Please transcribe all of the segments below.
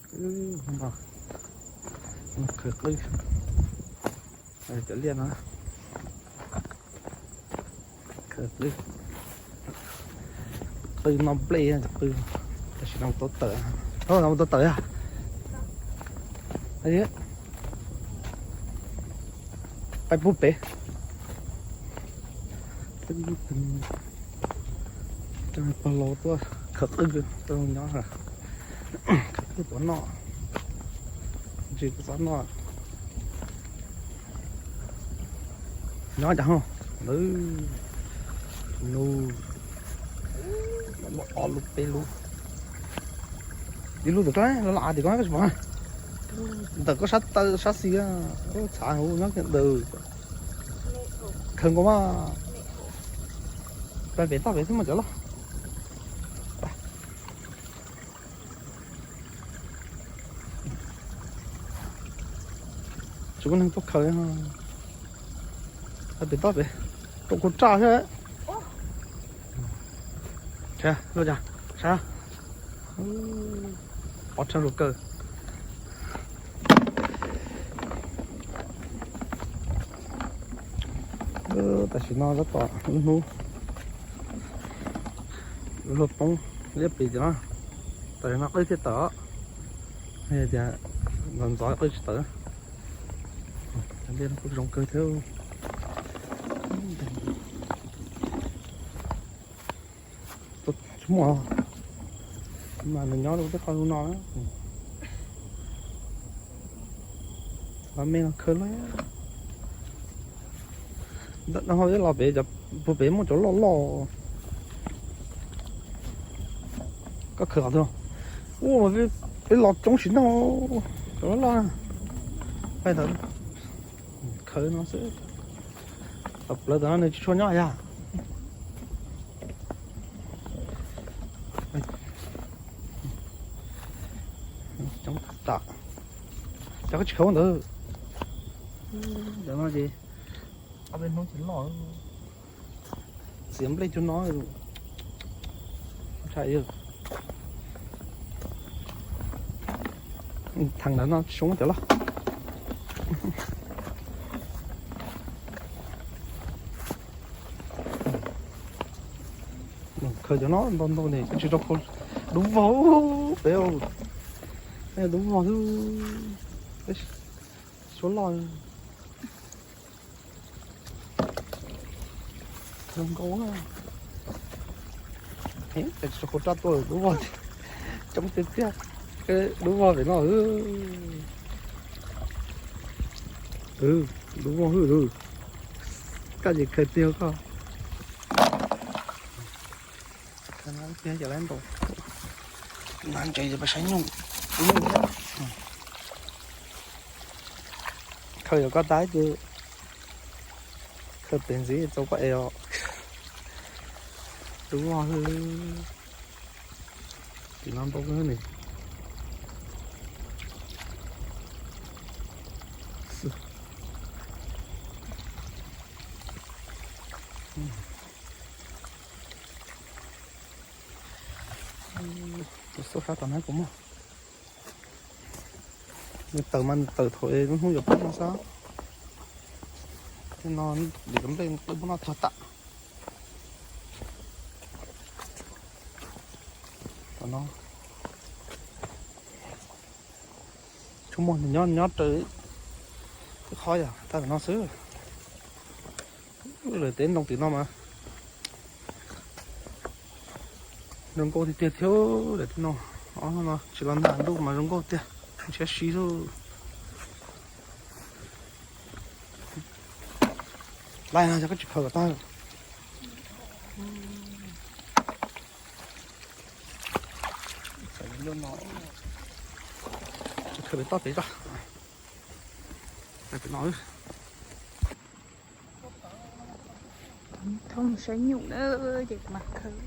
Qwb, khaws qwb, cov liaj no, khaws qwb, qwb noj nplej, qwb, tam sim no mus tau tawm, tau tawm, pais pub pem. Pog laus tuaj khaws qwb, nyob khaws qwb puas noj, ntsis txhob noj. Nyob cas ho, nub, ob lub peb lub, ib lub tim ko, los los av tim ko koj tsis pom, ntawm koj sab taw sab xis, txhav hauv nyob kiag ntawd. Khaws nkaus mas, pais pem toj pem xwb mas cov loj. Tsis muaj neeg tuaj khaws, pem toj pem, rau kuv raj xwb. Saib, saib, pov rheej rau kawg. Tam sim no tab tom lub hnub luag poob liab plis tiag na, tam sim no qwb thiaj tawm, tias ntxov ntxov qwb tsis tawm. Cov liaj no kuj zoo kawg thiab. Tsis muaj, mas nws nyob rau tej qhov zoo no na. Los me los khaws los. Ntawm no ho peb los pem, puag pem muaj cov loj loj. Koj khaws qhov twg? Ua, peb los coob tsis noj, cov loj loj. Khaws no xwb. Tom plawv tom no nws tsis tshua nyob yag. Cov koj tsis khaws ntawd. Cov no ces ob peb hnub ces loj. Txiav nplej cov no. Theem ntawd no tsis zoo cov loj. Khaws cov no ntau ntau ne, tsis rau khau. Dub vog pem, dub vog xwb. Suab loj. Zoo nkauj. Tsis rau khau raj tuaj dub vog. Coob tiag tiag. Dub vog pem no. Dub vog hwj. Koj ces khaws tiag koj. Khaws no ib pliag ces lawv ntaus. No ntses ces peb saib nyuj, nyuj thiab. Khaws yuav koj tas ces khaws pem ntxiv txaus koj es os. Dub vog hwj. Tim no ntau kawg ne. Tus xauj sab tom no kuv muaj. Nws tawm mas nws tawm thaum lub hnub yuav poob no xwb. Tej no dim cov nplej qwb pub noj tag tam. Tom no tsuas muaj nws nyob nyob raws ib qhov yog tag tom no xwb. Lawv teb ntoo tim no mas zoo nkauj tiag tiag thiab. Lawv teb no, no tsis los nag ntuj mas zoo nkauj tiag, ntshiab si xwb. Laj no yog koj tsis khaws kom tag. Khaws pem toj pem tso. Pem no. Thoob saib nyuj na, ces kuv mam khaws.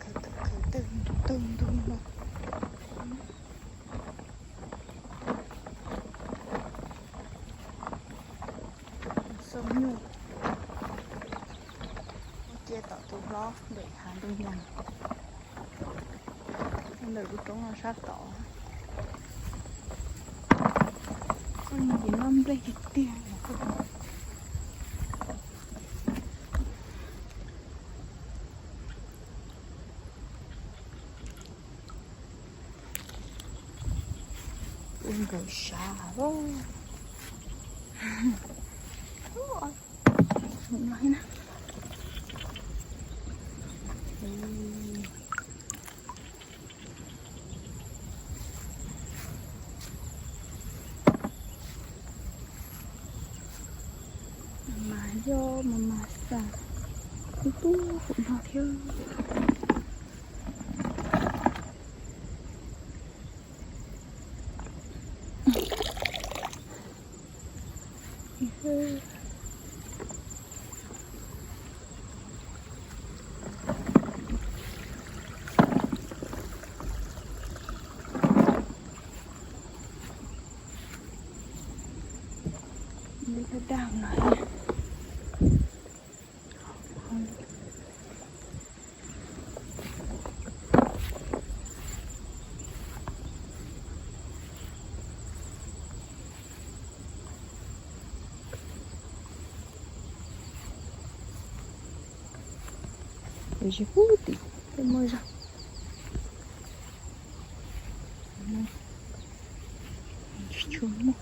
Khaws tawm khaws tawm ntug ntug no. Xauj nyuj. Ua cia tom Hlob ntawm hav ntoo nyoos, ntawm lub roob no sab tod. Ua nws ces noj nplej tiag tiag. Ua nkawd sav lawm. Mas yog mas mas xav tub tub hauv no thiab. Lub daj no. Ces pub tim tej muaj zog. Tsis tshua muaj.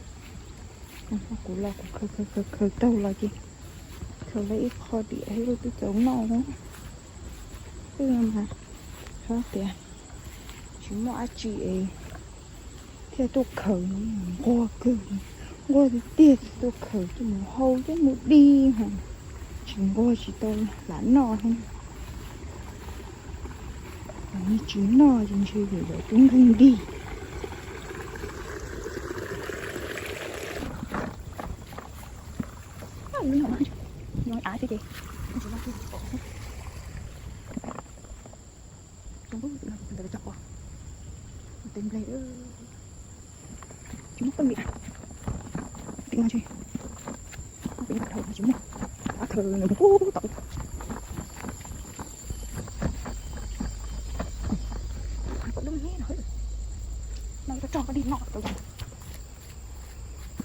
Kuv los kuv khaws khaws khaws khaws tau los ces khaws lawm ib qho diam thiab twb txaus noj. Twb mas hab tias tsis muaj dab tsi es thiaj tuaj khaws, nquag kawg, nquag tiag tiag tuaj khaws tuaj mus hau tuaj mus dig, tsis nquag tsis tau lam noj thiab. Yog tsis noj ces ntshe yuav tub nkeeg dig. Av thiab ces tsis noj, tsis pom xwb. Tsis muaj poj nplej, tsis muaj poj nplej. Tim no tsis, tim no tsis muaj, av khaws nws pub tom. Pom lub me no, no rog rog koj dig noj rau yas,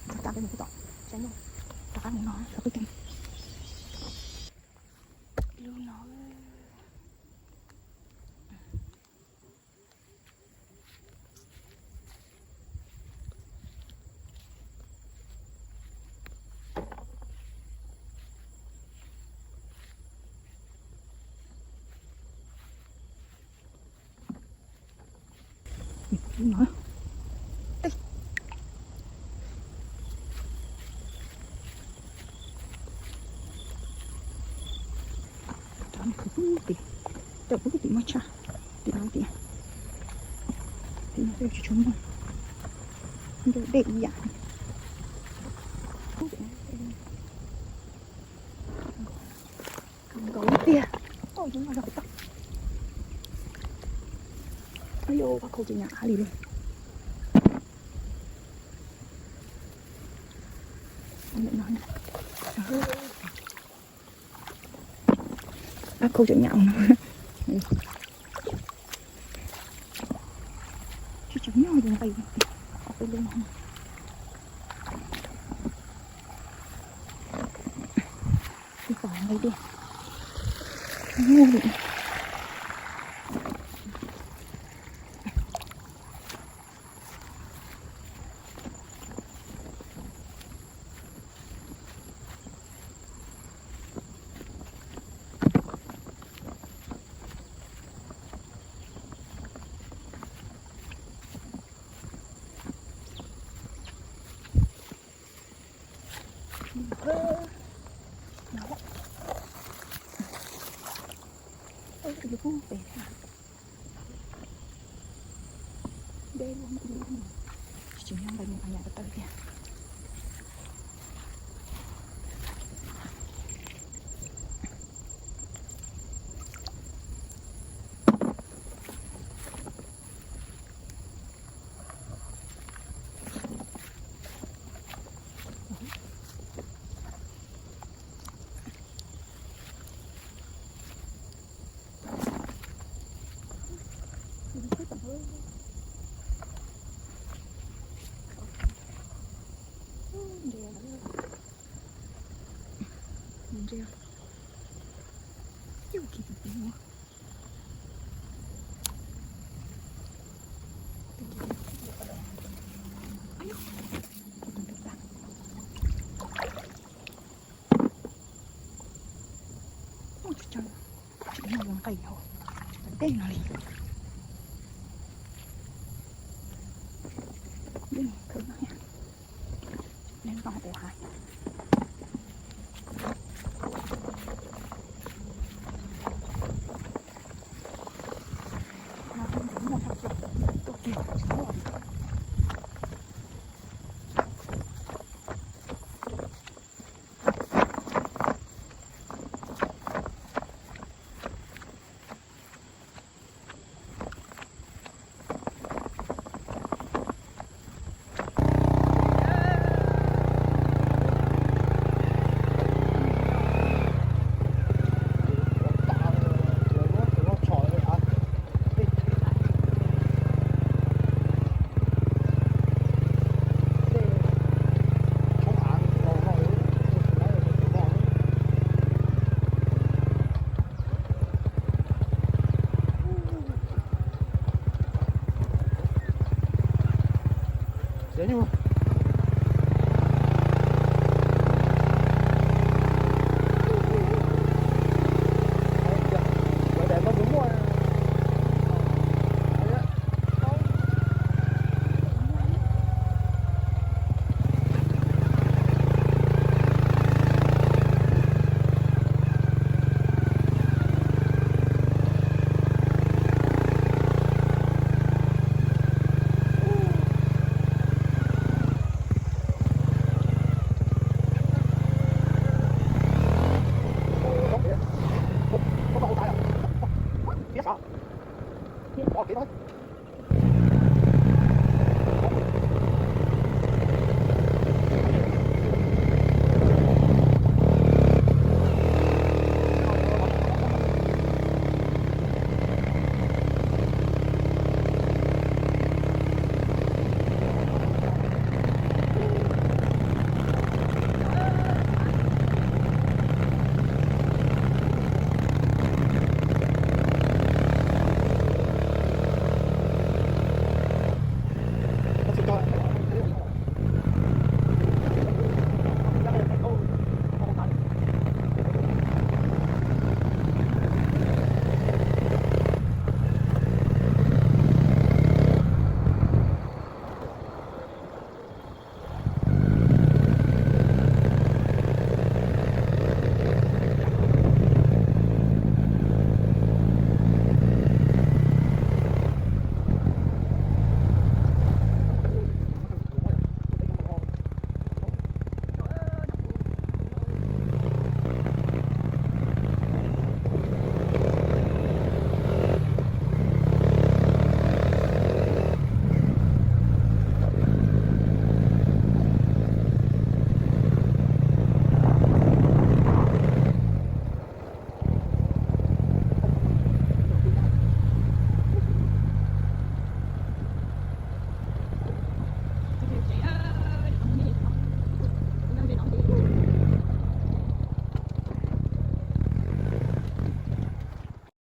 rov tsa peb mus pub tom, saib nyob, rov qab mus no rau peb teem. Lub no. Rov mus khaws pub tim, rau pub tim muaj tshaj, tim no tim, tim no twb tsis tshua muaj, ncauj dej ib yam. Nkaus tiag. Oj, zoo no zog kuv tau. Ib yam pab khau tsis nyam av li lawm. Pab khau tsis nyam no. Tsis tsis nyob ces nqis, qhov peb lub no. Tsis pom nqis tiag. Nyuaj li. Deb, tsis nyob nqis mus qhov nyam ko taw tiag. Ua tsis tau, tsis muaj nqis hauv tej no li. Yeej khwv no thiab, neb noj ua hais. No ntxim muaj sab plaws, tuaj kiag tsis muaj li. Fiab sav, fiab sav kev no.